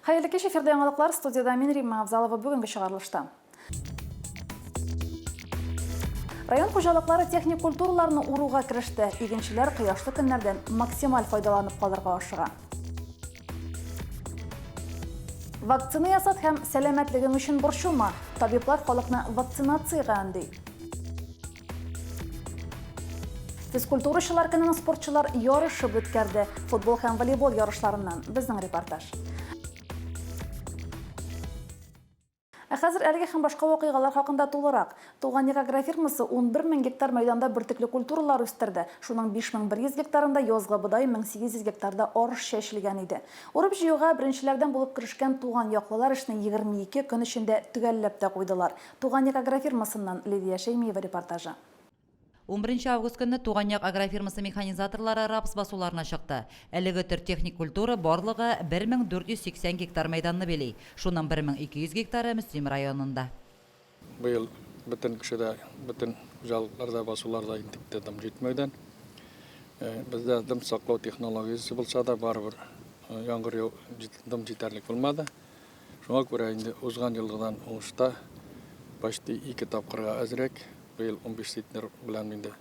Хәерле кич, эфирда яңалыклар, студиядә мин Римма Авзалова бүгенге чыгарылышта. Район хуҗалыклары техник культураларны уруга кереште. Игенчеләр кояшлы көннәрдән максималь файдаланып калырга ашыга. Вакцина ясат һәм сәламәтлегең өчен борчылма. Табиблар халыкны вакцинациягә өнди. Физкультурачылар көнен спортчылар ярышып үткәрде. Футбол һәм волейбол ярышларыннан безнең репортаж. Ә хәзер әлеге һәм башка вакыйгалар хакында тулырак. Туган як агрофирмасы 11 мең гектар мәйданда бөртекле культуралар үстерде. Шуның 5100 гектарында язгы бодай, 1800 гектарда арыш чәчелгән иде. Урып-җыюга беренчеләрдән булып керешкән туган яклылар эшне 22 көн эчендә төгәлләп тә куйдылар. Туган як агрофирмасыннан Лилия Шәймиева репортажы. Унберенче август көнне Туган як агрофирмасы механизаторлары рапс басуларына чыкты. Әлеге төр техник культура барлыгы 1480 гектар мәйданны били. Шуның 1200 гектары Мөслим районында. Быел бөтен кеше дә, бөтен хуҗалыклар да басуларда интекте дым җитмәүдән. Бездә дым саклау технологиясе булса да, барыбер яңгыр дым җитәрлек булмады. Шуңа күрә инде узган елгыдан уңышта почти ике тапкырга әзрәк, быел 15 центнер белән инде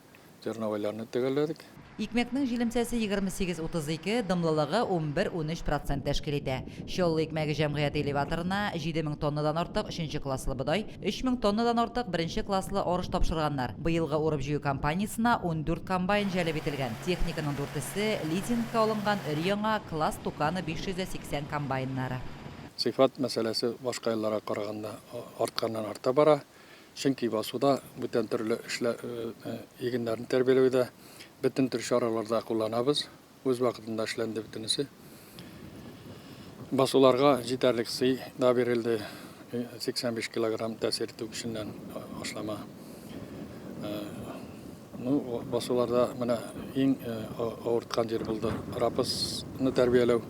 зерновойларны төгәлләдек. Икмәкнең җилемсәсе 28-32, дымлылыгы 11-13 процент тәшкил итә. Чаллы икмәге җәмгыяте элеваторына 7000 тоннадан артык өченче класслы бодай, 3000 тоннадан артык беренче класслы арыш тапшырганнар. Быелгы урып-җыю кампаниясенә 14 комбайн җәлеп ителгән. Техниканың дүртесе, лизингка алынган өр-яңа Класс Тукано 580 комбайннары. Сыйфат мәсьәләсе башка елларга караганда артканнан-арта бара. Чөнки басуда бүтән төрле эшлә игеннәрне тәрбияләүдә бөтен төр чаралар да кулланабыз. Үз вакытында эшләнде бөтенесе. Басуларга җитәрлек сый да бирелде. 85 килограмм тәэсир итү көченнән ашлама. Ну, басуларда менә иң авырткан җир булды рапсны тәрбияләү.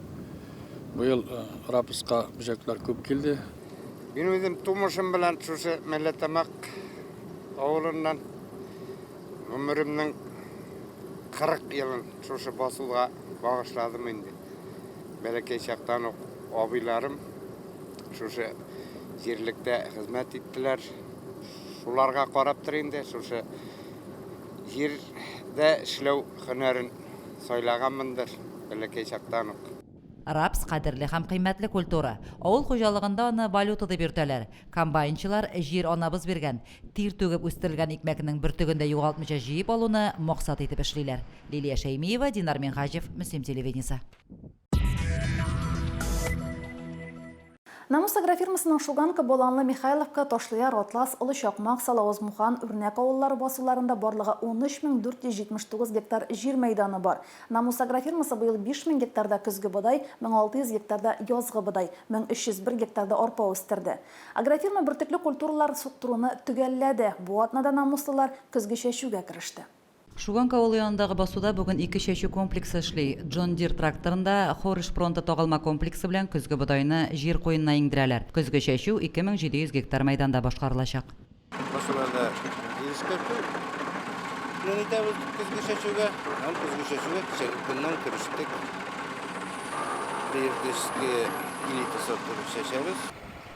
Быел рапска бөҗәкләр күп килде. Мин үзем тумышым белән шушы Мәлләтамак авылыннан гомеремнең 40 елын шушы басуга багышладым инде. Бәләкәй чактан ук абыйларым шушы җирлектә хезмәт иттеләр. Шуларга караптыр инде, шушы җирдә эшләү һөнәрен сайлаганмындыр бәләкәй чактан ук. Рапс, кадерле һәм кыйммәтле культура. Авыл хуҗалыгында аны валюта дип йөртәләр. Комбайнчылар җир анабыз биргән, тир түгеп үстерелгән икмәкнең бөртеген дә югалтмыйча җыеп алуны максат итеп эшлиләр. Лилия Шәймиева, Динар Минһаҗев, Мөслим телевидениесе. Намус агрофирмасының Шуганка, Боланлы, Михайловка, Ташлыяр, Атлас, Олы Чакмак, Салавыз, Мухан, Үрнәк авыллары басуларында барлыгы 13479 гектар җир мәйданы бар. Намус агрофирмасы быел 5000 гектарда көзге бодай, 1600 гектарда язгы бодай, 1301 гектарда арпа үстерде. Агрофирма бөртекле культуралар суктыруны төгәлләде. Бу атнада намуслылар көзге чәчүгә кереште. Шуганка авылы янындагы басуда бүген ике чәчү комплексы эшли. Джон Дир тракторында Хориш Пронто тагылма комплексы белән көзге бодайны җир куенына иңдерәләр. Көзге чәчү 2700 гектар мәйданда башкарылачак. Басуларда җир эшкәртү белән итәбез көзге чәчүгә. Һәм көзге чәчүгә кичәге көннән керештек. Прииртышский элита сорты дип чәчәбез.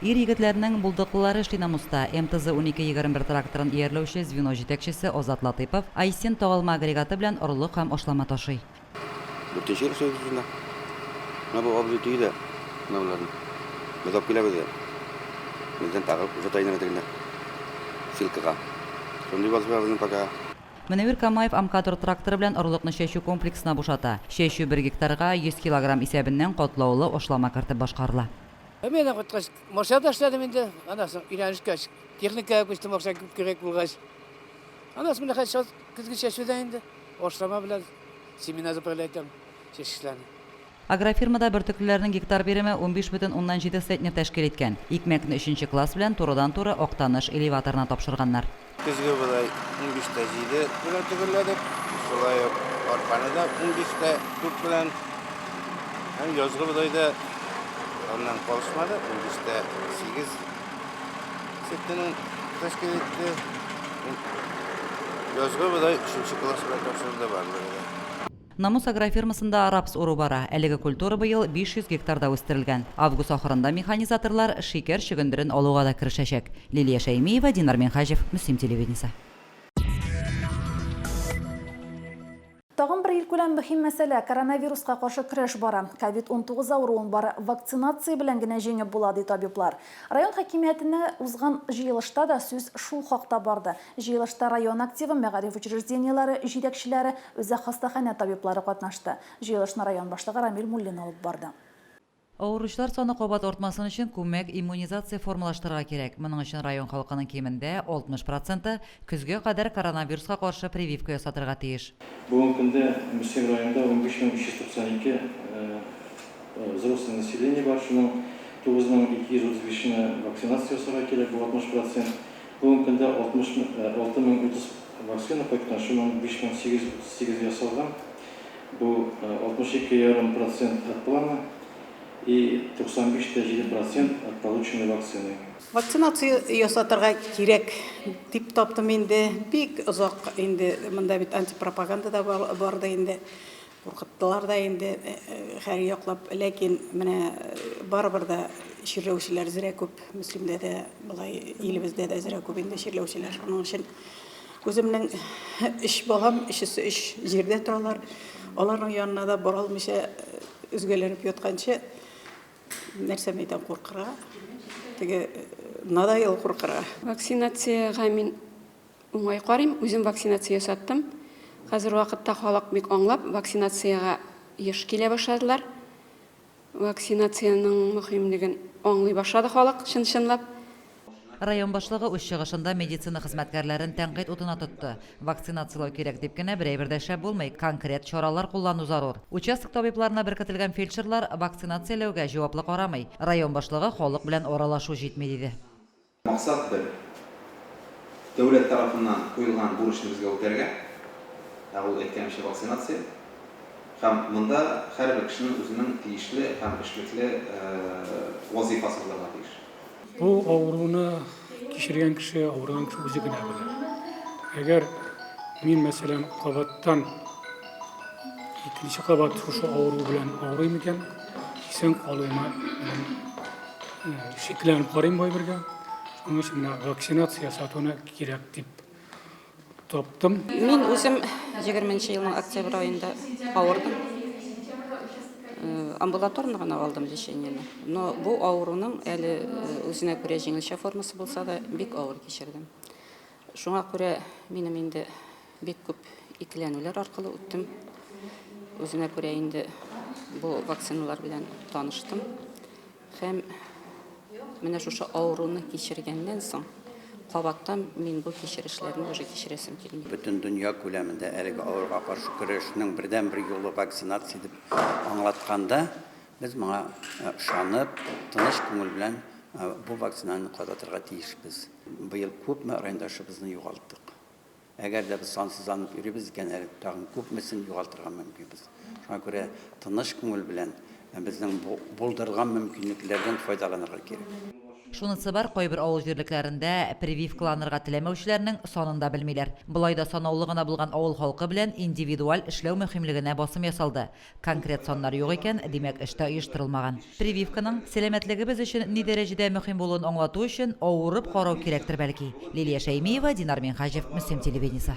Ир-егетләрнең булдыклылары эшли Намуста. МТЗ 1221 тракторын иярләүче звено җитәкчесе Азат Латыйпов Айсин тагылма агрегаты белән орлык һәм ашлама ташый. Дүртенче ел эшлибез шунда. Менә бу абзый төйи дә менә боларны. Без алып киләбез дә. Бездән тагы озата инде тегендә. Ссылкага. Шундый вазыйфа безнең пока. Мөнәвир Камаев Амкадор тракторы белән орлыкны чәчү комплексына бушата. Чәчү бер гектарга 100 килограмм исәбеннән катлаулы ашлама кертеп башкарыла. Армиядән кайткач, машинада эшләдем инде. Аннан соң өйләнешкәч, техникага күчтем, акча күп кирәк булгач. Аннан соң менә хәзер көзге чәчүдә инде ашлама белән семена заправлять итәм чәчкечләрне. Агрофирмада бөртеклеләрнең гектар биреме 15,7 центнер тәшкил иткән. Икмәкне өченче класс белән турыдан-туры Актаныш элеваторына тапшырганнар. Көзге бодай 15 тә 7 белән төгәлләдек. Шулай ук арпаны да 15 тә 4 белән. Һәм язгы бодай да аннан калышмады, 15 тә 8 центнерын тәшкил итте. Язгы бодай өченче класс белән тапшырылды барлыгы да. Намус агрофирмасында рапс уру бара. Әлеге культура быел 500 гектарда үстерелгән. Август ахырында механизаторлар шикәр чөгендерен алуга да керешәчәк. Лилия Шәймиева, Динар Минһаҗев, Мөслим телевидениесе. Тагын бер илкүләм мөһим мәсьәлә, коронавируска каршы көрәш бара. Ковид 19 авыруын бары вакцинация белән генә җиңеп була, ди табиблар. Район хакимиятенә узган җыелышта да сүз шул хакта барды. Җыелышта район активы, мәгариф учреждениеләре җитәкчеләре, үзәк хастаханә табиблары катнашты. Җыелышны район башлыгы Рамил Муллин алып барды. Авыручылар саны кабат артмасын өчен күмәк иммунизация формалаштырырга кирәк. Моның өчен район халкының кимендә 60 проценты көзгә кадәр коронавируска каршы прививка ясатырга тиеш. Бүгенге көндә Мөслим районында 15392 взрослый население бар, шуның 9235 енә вакцинация ясарга кирәк, бу 60 процент. Бүгенге көндә 6030 вакцина кайткан, шуның 5838 ясалган. Бу 62 ярым процент от плана и 95 тә 7 процент от полученной вакцины. Вакцинация ясатырга кирәк дип таптым инде. Бик озак инде монда бит антипропаганда да барды инде. Куркыттылар да инде һәр яклап. Ләкин менә барыбер да чирләүчеләр зрә күп. Мөслимдә дә, болай илебездә дә зрә күп инде чирләүчеләр. Шуның өчен Үземнең өч балам, өчесе өч җирдә торалар. Аларның янына да бара алмыйча өзгәләнеп ятканчы, нәрсәм әйтәм, куркырга. Теге надоел куркырга. Вакцинациягә мин уңай карыйм. Үзем вакцинация ясаттым. Хәзер вакытта халык бик аңлап, вакцинациягә еш килә башладылар. Вакцинациянең мөһимлеген аңлый башлады халык чын-чынлап. Район башлыгы үз чыгышында медицина хезмәткәрләрен тәнкыйть утына тотты. Вакцинацияләү кирәк дип кенә бер әйбер дә эшләп булмый, конкрет чаралар куллану зарур. Участок табибларына беркетелгән фельдшерлар вакцинацияләүгә җаваплы карамый. Район башлыгы халык белән аралашу җитми, диде. Максат бер, дәүләт тарафыннан куелган бурычны безгә үтәргә, ә ул, әйткәнемчә, вакцинация. Һәм монда һәрбер кешенең үзенең тиешле һәм эшлекле вазыйфасы булырга тиеш. Бу авыруны кичергән кеше, авырган кеше үзе генә белә. Әгәр мин, мәсәлән, кабаттан икенче кабат шушы авыру белән авырыйм икән, исән калуыма Шикләнеп карыйм бу әйбергә. Шуның өчен менә вакцинация ясатуны кирәк дип таптым. Мин үзем 20 нче елның октябрь аенда авырдым. Амбулаторно гына алдым лечениене. Но бу авыруның әле үзенә күрә җиңелчә формасы булса да, бик авыр кичердем. Шуңа күрә минем инде бик күп икеләнүләр аркылы үттем. Үзенә күрә инде бу вакциналар белән таныштым. Һәм менә шушы авыруны кичергәннән соң, кабаттан мин бу кичерешләрне уже кичерәсем килми. Бөтен дөнья күләмендә әлеге авыруга каршы көрәшнең бердәнбер юлы вакцинация дип аңлатканда, без моңа ышанып, тыныч күңел белән бу вакцинаны кадатырга тиешбез. Быел күпме райондашыбызны югалттык. Әгәр дә без сансызланып йөрибез икән, әле тагын күпмесен югалтырга мөмкинбез. Шуңа күрә тыныч күңел белән безнең булдырылган мөмкинлекләрдән файдаланырга кирәк. Шунысы бар, кайбер авыл җирлекләрендә прививкаланырга теләмәүчеләрнең санын да белмиләр. Болай да санаулы гына булган авыл халкы белән индивидуаль эшләү мөһимлегенә басым ясалды. Конкрет саннар юк икән, димәк, эш тә оештырылмаган. Прививканың сәламәтлегебез өчен ни дәрәҗәдә мөһим булуын аңлату өчен авырып карау кирәктер бәлки. Лилия Шәймиева, Динар Минһаҗев, Мөслим телевидениесе.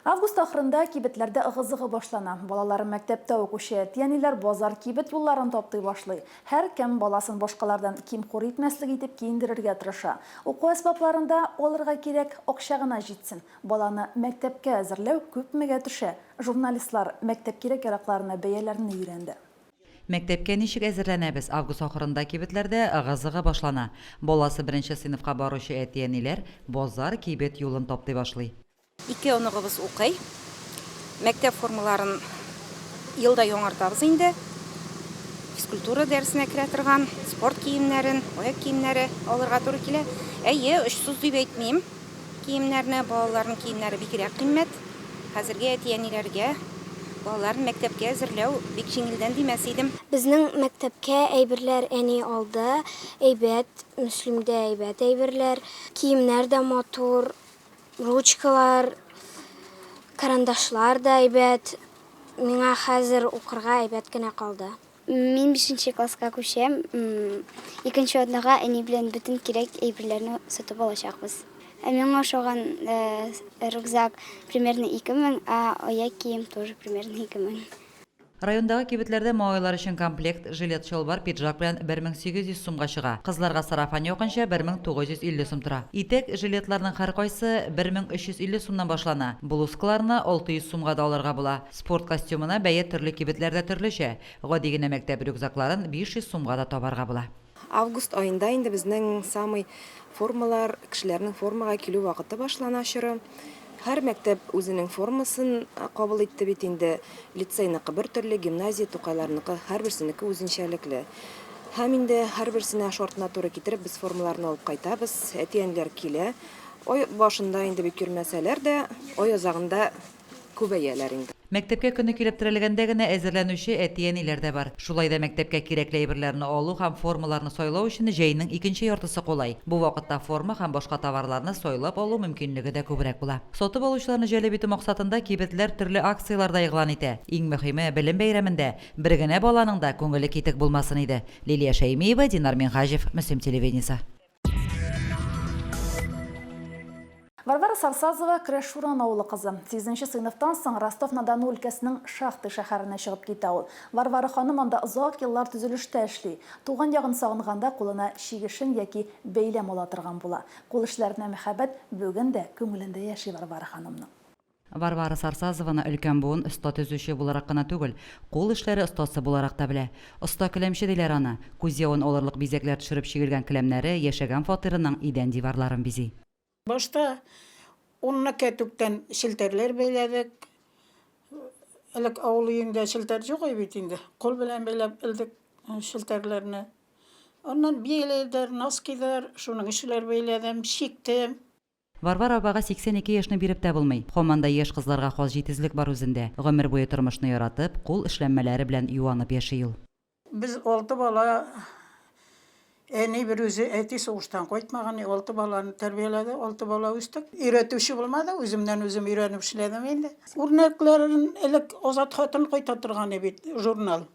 Август ахырында кибетләрдә ыгы-зыгы башлана. Балалары мәктәптә укучы әти-әниләр базар-кибет юлларын таптый башлый. Һәркем баласын башкалардан ким-хур итмәслек итеп киендерергә тырыша. Уку әсбапларын да алырга кирәк, акча гына җитсен. Баланы мәктәпкә әзерләү күпмегә төшә? Журналистлар мәктәп кирәк-яракларына бәяләрне өйрәнде. Мәктәпкә ничек әзерләнәбез? Август ахырында кибетләрдә ыгы-зыгы башлана. Баласы беренче сыйныфка баручы әти-әниләр базар, кибет юлын таптый башлый. Ике оныгыбыз укый. Мәктәп формаларын ел да яңартабыз инде. Физкультура дәресенә керә торган спорт киемнәрен, аяк киемнәре алырга туры килә. Әйе, очсыз дип әйтмим. Киемнәрне, балаларның киемнәре бигрәк кыйммәт. Хәзерге әти-әниләргә балаларын мәктәпкә әзерләү бик җиңелдән димәс идем. Безнең мәктәпкә әйберләр әни алды, әйбәт, Мөслимдә әйбәт әйберләр, киемнәр дә матур, ручкалар. Карандашлар да әйбәт. Миңа хәзер укырга әйбәт кенә калды. Мин бишенче класска күчәм. Икенче атнага әни белән бөтен кирәк әйберләрне сатып алачакбыз. Ә миңа ошаган рюкзак примерно 2000, ә аяк кием тоже примерно 2000. Райондагы кибетләрдә малайлар өчен комплект, жилет, чалбар, пиджак белән 1800 сумга чыга. Кызларга сарафан якынча 1950 сум тора. Итәк, жилетларның һәркайсы 1350 сумнан башлана. Блузкаларны 600 сумга да алырга була. Спорт костюмына бәя төрле кибетләрдә төрлечә. Гади генә мәктәп рюкзакларын 500 сумга да табарга була. Август аенда инде безнең самый формалар, кешеләрнең формага килү вакыты башлана чоры. Һәр мәктәп үзенең формасын кабул итте бит инде. Лицейныкы бер төрле, гимназия, Тукайларныкы, һәрберсенеке үзенчәлекле. Һәм инде һәрберсенә шартына туры китереп без формаларны алып кайтабыз. Әти-әниләр килә. Ай башында инде бик йөрмәсәләр дә, ай азагында күбәяләр инде. Мәктәпкә көне килеп терәлгәндә генә әзерләнүче әти-әниләр дә бар. Шулай да мәктәпкә кирәкле әйберләрне алу һәм формаларны сайлау өчен җәйнең икенче яртысы кулай. Бу вакытта форма һәм башка товарларны сайлап алу мөмкинлеге дә күбрәк була. Сатып алучыларны җәлеп итү максатында кибетләр төрле акцияләр дә игълан итә. Иң мөһиме, белем бәйрәмендә бер генә баланың да күңеле китек булмасын иде. Лилия Шәймиева, Динар Минһаҗев, Мөслим телевидениесе. Варвара Сарсазова, Крәшуран авылы кызы. Сигезенче сыйныфтан соң Ростов-на-Дону өлкәсенең Шахты шәһәренә чыгып китә ул. Варвара ханым анда озак еллар төзелештә эшли. Туган ягын сагынганда кулына чигешен яки бәйләм ала торган була. Кул эшләренә мәхәббәт бүген дә күңелендә яши Варвара ханымның. Варвара Сарсазованы өлкән буын оста төзүче буларак кына түгел, кул эшләре остасы буларак та белә. Оста келәмче диләр аны. Күз явын алырлык бизәкләр төшереп чигелгән келәмнәре яшәгән фатирының идән-диварларын бизи. Башта унны кәтүктән челтәрләр бәйләдек. Элек авыл өендә челтәр юк иде бит инде. Кул белән бәйләп элдек челтәрләрне. Аннан бияләйләр, носкилар, шуның ишеләр бәйләдем, чиктем. Варвара апага 82 яшьне биреп тә булмый. Һаман да яшь кызларга хас җитезлек бар үзендә. Гомер буе тормышны яратып, кул эшләнмәләре белән юанып яши ул. Без алты бала, әни берүзе, әти сугыштан кайтмаган, алты баланы тәрбияләде, алты бала үстек. Өйрәтүче булмады, үземнән үзем өйрәнеп эшләдем инде. Үрнәкләрен элек Азат хатын кайта торган иде бит, журнал.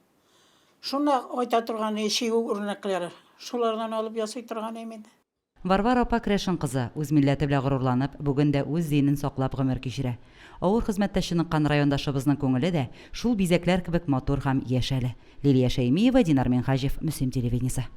Шунда кайта торган иде, чигү үрнәкләре. Шулардан алып ясый торган идем инде. Варвара апа керәшен кызы, үз милләте белән горурланып, бүген дә үз динен саклап гомер кичерә. Авыр хезмәттә чыныккан райондашыбызның күңеле дә шул бизәкләр кебек матур һәм яшь әле. Лилия Шәймиева, Динар Минһаҗев, Мөслим телевидениесе.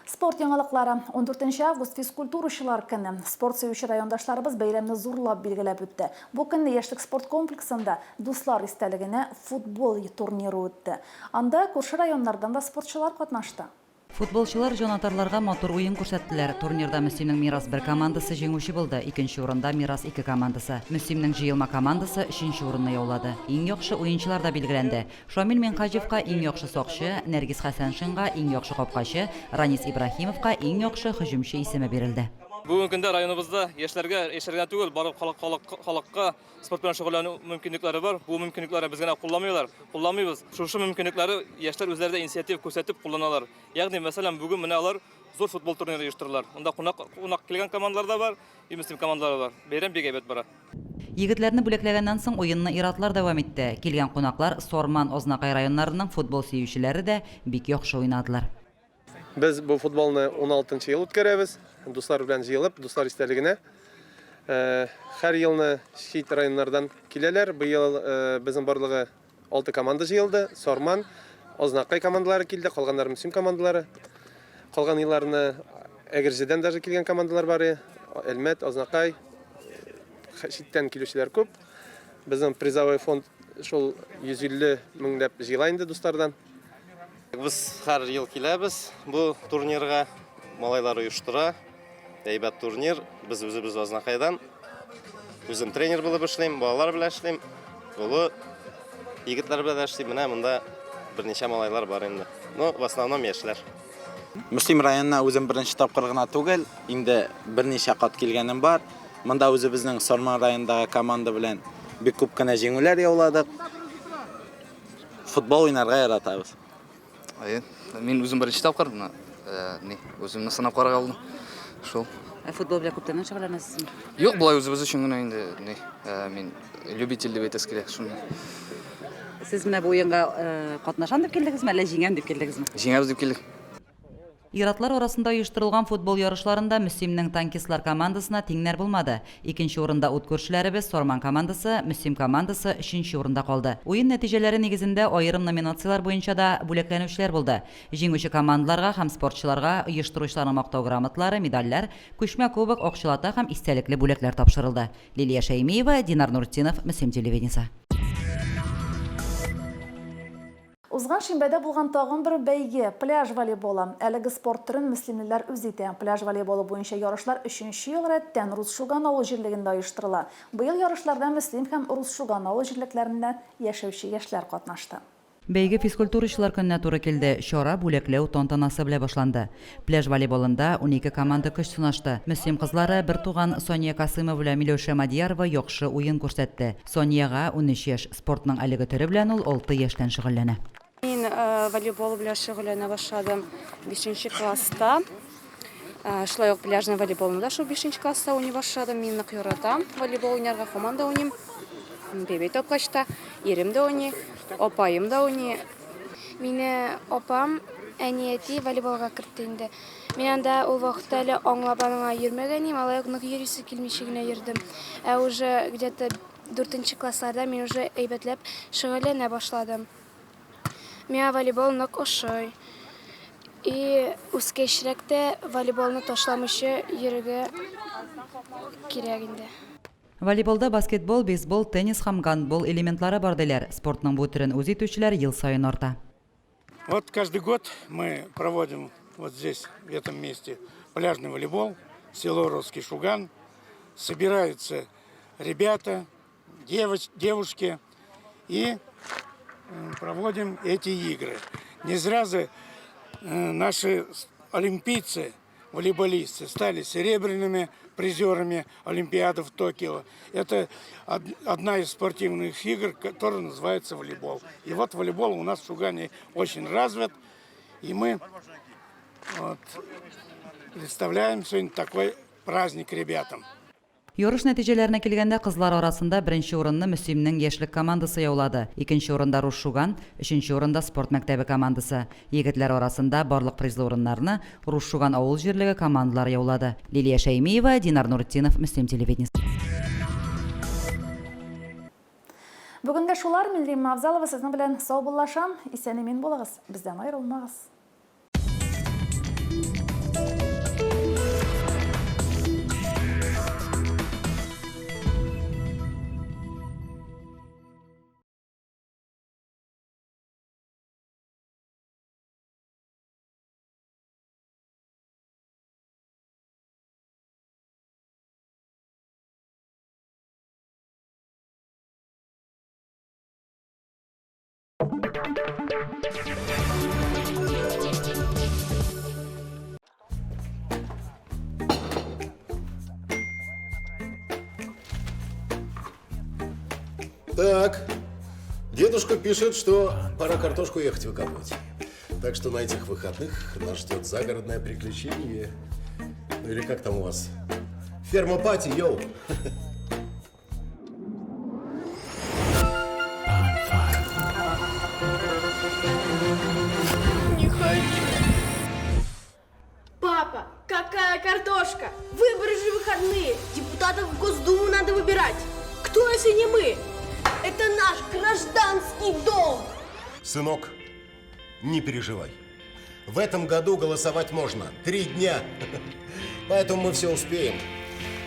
Спорт яңалыклары. Ундүртенче август физкультурачылар көне. Спорт сөюче райондашларыбыз бәйрәмне зурлап билгеләп үтте. Бу көнне Яшьлек спорт комплексында дуслар истәлегенә футбол турниры үтте. Анда күрше районнардан да спортчылар катнашты. Футболчылар җанатарларга матур уен күрсәттеләр. Турнирда Мөслимнең Мирас бер командасы җиңүче булды, икенче урында, Мирас ике командасы. Мөслимнең җыелма командасы өченче урынны яулады. Иң яхшы уенчылар да билгеләнде. Шамил Минһаҗевка иң яхшы сакчы, Нәргиз Хәсәншинга иң яхшы капкачы, Ранис Ибраһимовка иң яхшы һөҗүмче исеме бирелде. Бүгенге көндә районыбызда яшьләргә, яшьләргә генә түгел, барлык халыкка спорт белән шөгыльләнү мөмкинлекләре бар. Бу мөмкинлекләрне без генә кулланмыйлар, кулланмыйбыз. Шушы мөмкинлекләре яшьләр үзләре дә инициатива күрсәтеп кулланалар. Ягъни, мәсәлән, бүген менә алар зур футбол турниры оештырдылар. Монда кунак, кунак килгән командалар да бар, и мөслим командалары бар. Бәйрәм бик әйбәт бара. Егетләрне бүләкләгәннән соң уенны ир-атлар дәвам итте. Килгән кунаклар Сарман, Азнакай районнарының футбол сөючеләре дә бик яхшы уйнадылар. Без бу футболны уналтынчы ел үткәрәбез. Дуслар белән җыелып, дуслар истәлегенә. Һәр елны чит районнардан киләләр. Быел безнең барлыгы алты команда җыелды. Сарман, Азнакай командалары килде, калганнары Мөслим командалары. Калган елларны Әгерҗедән даже килгән командалар бар. Әлмәт, Азнакай, читтән килүчеләр күп. Безнең призовой фонд шул 150 меңләп җыела инде дуслардан. Без һәр ел киләбез бу турнирга. Малайлар оештыра. Әйбәт турнир. Без үзебез Азнакайдан. Үзем тренер булып эшлим, балалар белән эшлим. Олы егетләр белән дә эшлим. Менә монда берничә малайлар бар инде. Но в основном яшьләр. Мөслим районына үзем беренче тапкыр гына түгел, инде берничә кат килгәнем бар. Монда үзебезнең Сарман районындагы команда белән бик күп кенә җиңүләр яуладык. Футбол уйнарга яратабыз. Әйе, мин үзем беренче тапкыр, менә, ни, үземне сынап карарга булдым. Шул. Ә футбол белән күптәннән шөгыльләнәсезме? Юк, болай үзебез өчен генә инде, ни, мин любитель дип әйтәсе килә, шуны. Сез менә бу уенга катнашам дип килдегезме, әллә җиңәм дип килдегезме? Җиңәбез дип килдек. Ир-атлар арасында оештырылган футбол ярышларында Мөслимнең танкистлар командасына тиңнәр булмады. Икенче урында ут күршеләребез Сарман командасы, Мөслим командасы өченче урында калды. Уен нәтиҗәләре нигезендә аерым номинацияләр буенча да бүләкләнүчеләр булды. Җиңүче командаларга һәм спортчыларга оештыручыларның мактау грамоталары, медальләр, күчмә кубок, акчалата һәм истәлекле бүләкләр тапшырылды. Лилия Шәймиева, Динар Нуртдинов, Мөслим телевидениесе. Узган шимбәдә булган тагын бер бәйге, пляж волейболы. Әлеге спорт төрен мөслимлеләр үз итә. Пляж волейболы буенча ярышлар өченче ел рәттән Рус Шуган авыл җирлегендә оештырыла. Быел ярышларда Мөслим һәм Рус Шуган авыл җирлекләрендә яшәүче яшьләр катнашты. Бәйге Физкультурачылар көненә туры килде. Чара бүләкләү тантанасы белән башланды. Пляж волейболында 12 команда көч сынашты. Мөслим кызлары, бертуган Сания Касыймова белән Миләүшә Мадиярова яхшы уен күрсәтте. Саниягә 13 яшь, спортның әлеге төре белән ул алты яшьтән шөгыльләнә. Мин волейбол белән шөгыльләнә башладым бишенче класста. Шулай ук пляжный волейболны да шул бишенче класста уйный башладым. Мин нык яратам волейбол уйнарга, һаман да уйныйм. Бәбәй тапкач та, ирем дә уйный, апаем да уйный. Мине апам, әни, әти волейболга кертте инде. Мин анда ул вакытта әле аңлап аныңа йөрмәгән идем, алай ук нык йөрисе килмичә генә йөрдем. Ә уже где-то дүртенче классларда мин уже әйбәтләп шөгыльләнә башладым. Миңа волейбол нык ошый. И үскәчрәк тә волейболны ташламыйча йөрергә кирәк инде. Волейболда баскетбол, бейсбол, теннис һәм гандбол элементлары бар, диләр. Спортның бу төрен үз итүчеләр ел саен арта. Вот каждый год мы проводим вот здесь, в этом месте, пляжный волейбол, село Русский Шуган. Собираются ребята, девушки и проводим эти игры. Не зря же наши олимпийцы, волейболисты, стали серебряными призерами Олимпиады в Токио. Это одна из спортивных игр, которая называется волейбол. И вот волейбол у нас в Шугане очень развит, и мы вот, представляем сегодня такой праздник ребятам. Ярыш нәтиҗәләренә килгәндә, кызлар арасында беренче урынны Мөслимнең Яшьлек командасы яулады, икенче урында Рус Шуган, өченче урында спорт мәктәбе командасы. Егетләр арасында барлык призлы урыннарны Рус Шуган авыл җирлеге командалары яулады. Лилия Шәймиева, Динар Нуретдинов, Мөслим телевидениесе. Бүгенгә шулар, мин Римма Авзалова сезнең белән саубуллашам. Исән-имин булыгыз, бездән аерылмагыз. Так, дедушка пишет, что пора картошку ехать выкапывать. Так что на этих выходных нас ждет загородное приключение. Ну или как там у вас? Ферма пати, йоу! Не хочу. Папа, какая картошка? Выборы же выходные. Депутатов в Госдуму надо выбирать. Кто, если не мы? Это наш гражданский долг. Сынок, не переживай. В этом году голосовать можно. Три дня. Поэтому мы все успеем.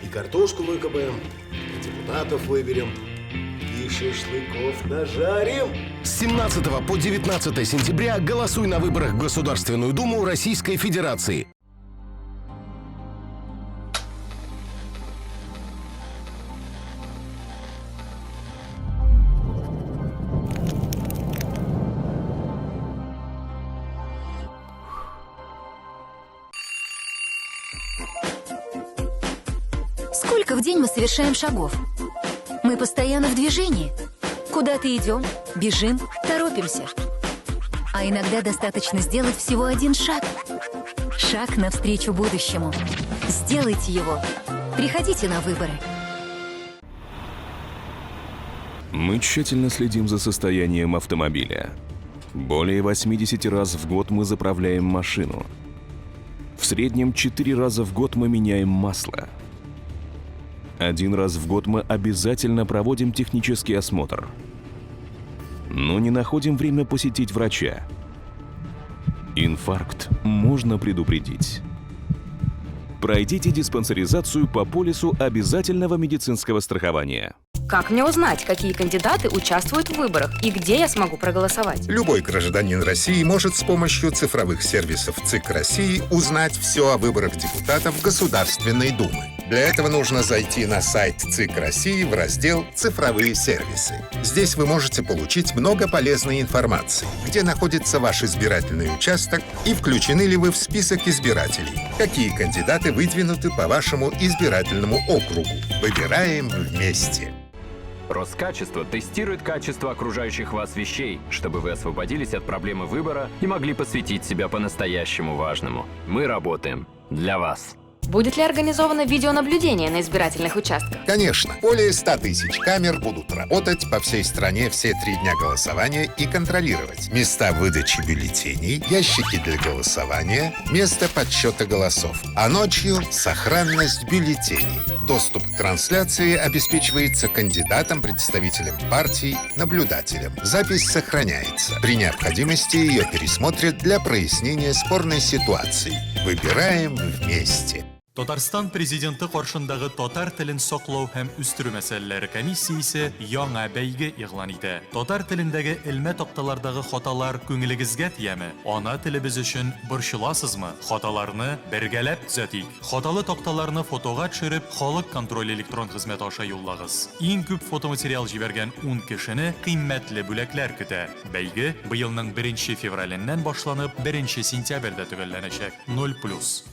И картошку выкопаем, и депутатов выберем, и шашлыков нажарим. С 17 по 19 сентября голосуй на выборах в Государственную Думу Российской Федерации. Сколько в день мы совершаем шагов? Мы постоянно в движении. Куда-то идем, бежим, торопимся. А иногда достаточно сделать всего один шаг. Шаг навстречу будущему. Сделайте его. Приходите на выборы. Мы тщательно следим за состоянием автомобиля. Более 80 раз в год мы заправляем машину. В среднем 4 раза в год мы меняем масло. Один раз в год мы обязательно проводим технический осмотр. Но не находим время посетить врача. Инфаркт можно предупредить. Пройдите диспансеризацию по полису обязательного медицинского страхования. Как мне узнать, какие кандидаты участвуют в выборах и где я смогу проголосовать? Любой гражданин России может с помощью цифровых сервисов ЦИК России узнать все о выборах депутатов Государственной Думы. Для этого нужно зайти на сайт ЦИК России в раздел «Цифровые сервисы». Здесь вы можете получить много полезной информации, где находится ваш избирательный участок и включены ли вы в список избирателей, какие кандидаты выдвинуты по вашему избирательному округу. Выбираем вместе. Роскачество тестирует качество окружающих вас вещей, чтобы вы освободились от проблемы выбора и могли посвятить себя по-настоящему важному. Мы работаем для вас. Будет ли организовано видеонаблюдение на избирательных участках? Конечно, более 100 тысяч камер будут работать по всей стране все три дня голосования и контролировать места выдачи бюллетеней, ящики для голосования, место подсчета голосов, а ночью сохранность бюллетеней. Доступ к трансляции обеспечивается кандидатам, представителям партий, наблюдателям. Запись сохраняется. При необходимости ее пересмотрят для прояснения спорной ситуации. Выбираем вместе. Татарстан Президенты каршындагы татар телен саклау һәм үстерү мәсьәләләре комиссиясе яңа бәйге игълан итә. Татар телендәге элмә такталардагы хаталар күңелегезгә тияме? Ана телебез өчен борчыласызмы? Хаталарны бергәләп төзәтик. Хаталы такталарны фотога төшереп, Халык контроле электрон хезмәте аша юллагыз. Иң күп фотоматериал җибәргән 10 кешене кыйммәтле бүләкләр көтә. Бәйге быелның 1 февраленнән башланып, 1 сентябрьдә төгәлләнәчәк. 0 плюс.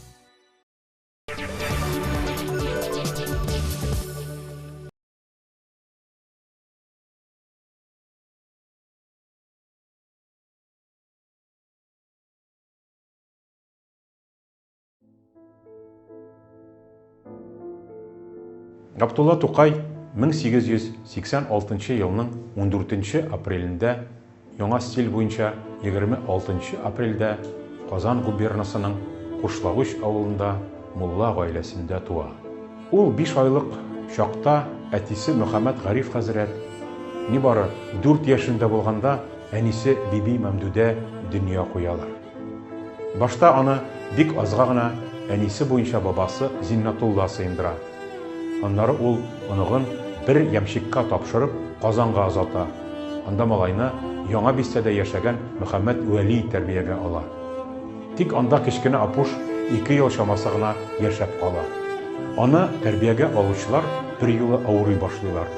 Габдулла Тукай 1886 елның 14 апрелендә яңа стиль буенча 26 апрельдә Казан губернасының Кушлавыч авылында мулла гаиләсендә туа. Ул 5 айлык чакта әтисе Мөхәммәд Гариф хәзрәт, нибары 4 яшендә булганда әнисе Биби Мәмдүдә дөнья куялар. Башта аны бик азга гына әнисе буенча бабасы Зиннатулла сыендыра. Аннары ул оныгын бер ямщикка тапшырып, Казанга озата. Анда малайны Яңа бистәдә яшәгән Мөхәммәд Вәли тәрбиягә ала. Тик анда кечкенә Апуш ике ел чамасы гына яшәп кала. Аны тәрбиягә алучылар берьюлы авырый башлыйлар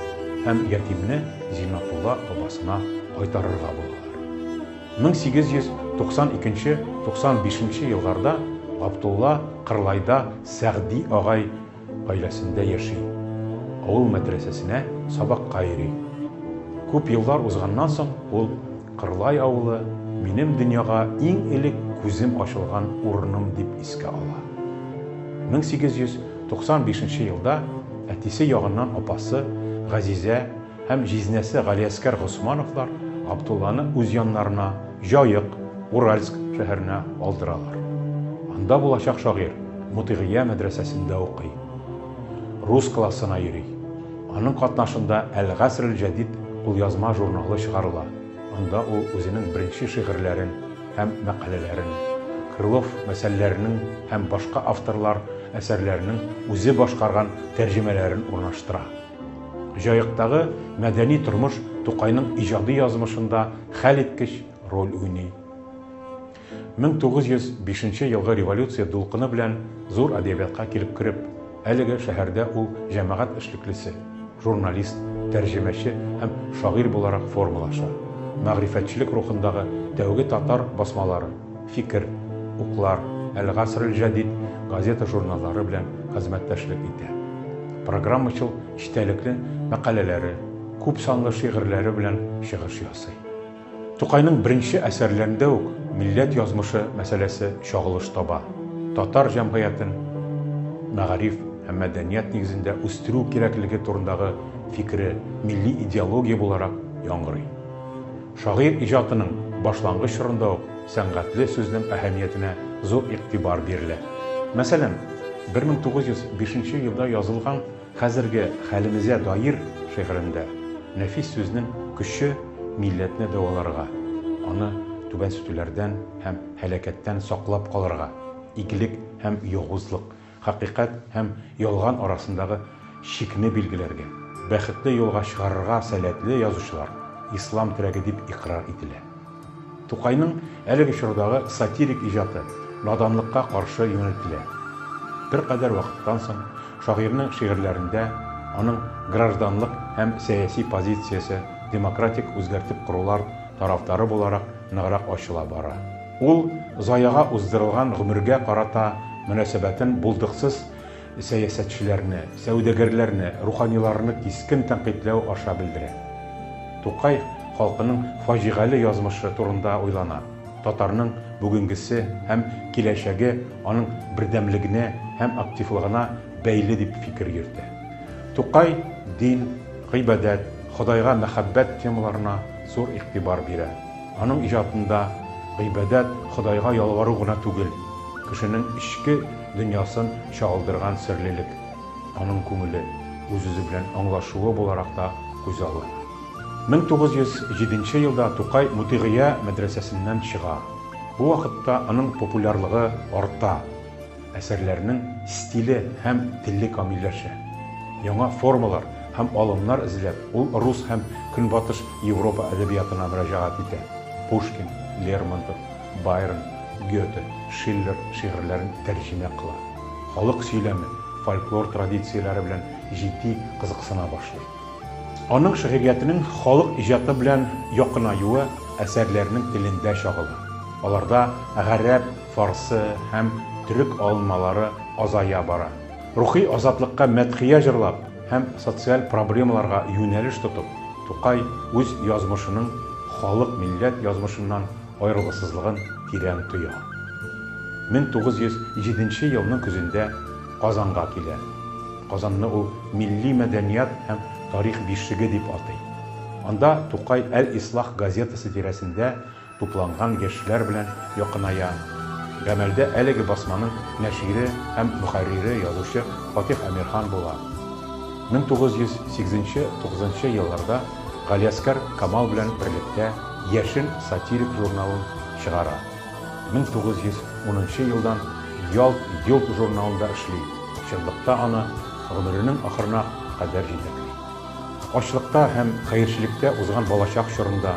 һәм ятимне Зиннатулла бабасына кайтарырга булалар. 1892 95 нче елларда Габдулла Кырлайда Сәгъди агай гаиләсендә яши, авыл мәдрәсәсенә сабакка йөри. Күп еллар узганнан соң ул Кырлай авылы минем дөньяга иң элек күзем ачылган урыным дип искә ала. 1895 нче елда әтисе ягыннан апасы Газизә һәм җизнәсе Галиәскәр Госмановлар Габдулланы үз яннарына Җаек, Уральск, шәһәренә алдыралар. Анда булачак шагыйрь Мотыйгия мәдрәсәсендә укый. Рус классына йөри. Аның катнашында Әл-Гасрел-Җәдид кулъязма журналы чыгарыла. Анда ул үзенең беренче шигырьләрен һәм мәкаләләрен, Крылов мәсәлләренең һәм башка авторлар әсәрләренең үзе башкарган тәрҗемәләрен урнаштыра. Җаектагы мәдәни тормыш Тукайның иҗади язмышында хәлиткеч роль уйный. 1905 нче елгы революция дулкыны белән зур әдәбиятка килеп кереп, әлеге шәһәрдә ул җәмәгать эшлеклесе, журналист, тәрҗемәче һәм шагыйрь буларак формалаша. Мәгърифәтчелек рухындагы тәүге татар басмалары, Фикер, Уклар, Әл-Гасрел-Җәдид газета-журналлары белән хезмәттәшлек итә. Программачыл эчтәлекле мәкаләләре, күпсанлы шигырьләре белән чыгыш ясый. Тукайның беренче әсәрләрендә үк милләт язмышы мәсьәләсе чагылыш таба. Татар җәмгыятен мәгариф һәм мәдәният нигезендә үстерү кирәклеге турындагы фикере милли идеология буларак яңгырый. Шагыйрь иҗатының башлангыч чорында ук сәнгатьле сүзнең әһәмиятенә зур игътибар бирелә. Мәсәлән, 1905 елда язылган Хәзерге хәлемезә даир шигырендә нәфис сүзнең көче милләтне дәваларга, аны түбәнсетүләрдән һәм һәлакәттән саклап калырга, игелек һәм явызлык, хакыйкать һәм ялган арасындагы чикне билгеләргә, бәхетле юлга чыгарырга сәләтле язучылар ислам терәге дип икърар ителә. Тукайның әлеге чордагы сатирик иҗаты наданлыкка каршы юнәлтелә. Беркадәр вакыттан соң шагыйрьнең шигырьләрендә аның гражданлык һәм сәяси позициясе демократик үзгәртеп корулар тарафдары буларак ныграк ачыла бара. Ул заяга уздырылган гомергә карата мөнәсәбәтен булдыксыз сәясәтчеләрне, сәүдәгәрләрне, руханиларны кискен тәнкыйтьләү аша белдерә. Тукай халкының фаҗигале язмышы турында уйлана, татарның бүгенгесе һәм киләчәге аның бердәмлегенә һәм активлыгына бәйле дип фикер йөртә. Тукай дин, гыйбадәт, Ходайга мәхәббәт темаларына зур игътибар бирә. Аның иҗатында гыйбадәт Ходайга ялвару гына түгел, кешенең эчке дөньясын чагылдырган серлелек, аның күңеле үз-үзе белән аңлашуы буларак та күзаллана. 1907 елда Тукай Мотыйгыя мәдрәсәсеннән чыга. Бу вакытта аның популярлыгы арта, әсәрләренең стиле һәм теле камилләшә. Яңа формалар һәм алымнар эзләп, ул рус һәм Көнбатыш Европа әдәбиятына мөрәҗәгать итә, Пушкин, Лермонтов, Байрон, Гёте, Шиллер шигырьләрен тәрҗемә кыла. Халык сөйләме, фольклор традицияләре белән җитди кызыксына башлый. Аның шигъриятенең халык иҗаты белән якынаюы әсәрләренең телендә чагыла. Аларда гарәп, фарсы һәм төрек алынмалары азая бара. Рухи азатлыкка мәдхия җырлап һәм социаль проблемаларга юнәлеш тотып, Тукай үз язмышының халык-милләт язмышыннан аерылгысызлыгын тирән тоя. 1907 елның көзендә Казанга килә. Казанны ул милли мәдәният һәм тарих бишеге дип атый. Анда Тукай Әл-Ислах газетасы тирәсендә тупланган яшьләр белән якыная. Гамәлдә әлеге басманың нәшире һәм мөхәррире язучы Фатих Әмирхан була. 1908-9 елларда Галиәсгар Камал белән берлектә Яшен сатирик журналын чыгара. 1910 елдан Ялт-йолт журналында эшли, чынлыкта аны гомеренең ахырына кадәр җитәкли. Ачлыкта һәм хәерчелектә узган балачак чорында,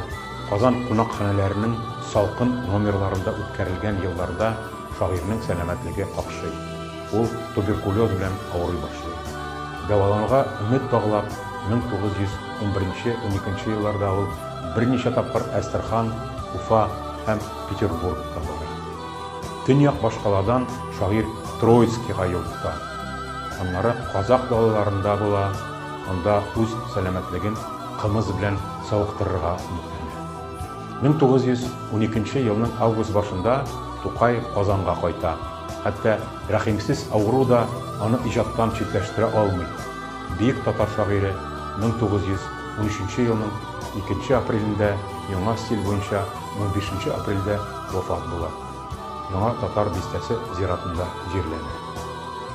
Казан кунакханәләренең салкын номерларында үткәрелгән елларда шагыйрьнең сәламәтлеге какшый. Ул туберкулез белән авырый башлый. Дәвалануга өмет баглап, 1911-12 елларда ул берничә тапкыр Әстерхан, Уфа һәм Петербургка бара. Төньяк башкаладан шагыйрь Троицкига юл тота. Аннары казак далаларында була, анда үз сәламәтлеген кымыз белән савыктырырга өметләнә. 1912 елның август башында Тукай Казанга кайта. Хәтта рәхимсез авыру да аны иҗаттан читләштерә алмый. Бөек татар шагыйре 1913 елның 2 апрелендә яңа стиль буенча 15 апрельдә вафат була. Яңа Татар бистәсе зиратында җирләнә.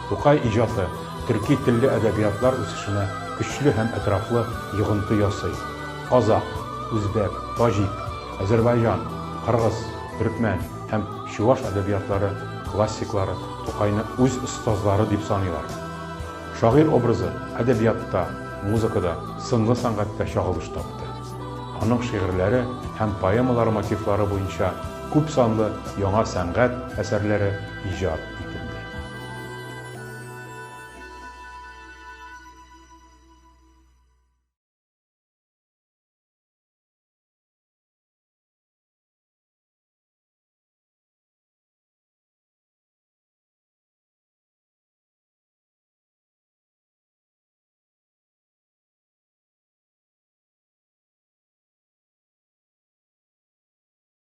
Тукай иҗаты төрки телле әдәбиятлар үсешенә көчле һәм әтрафлы йогынты ясый. Казакъ, үзбәк, таҗик, әзербайҗан, кыргыз, төрекмән һәм чуваш әдәбиятлары классиклары Тукайны үз остазлары дип саныйлар. Шагыйрь образы әдәбиятта, музыкада, сынлы сәнгатьтә чагылыш тапты. Аның шигырьләре һәм поэмалары мотивлары буенча күп санлы яңа сәнгать әсәрләре иҗат ителде.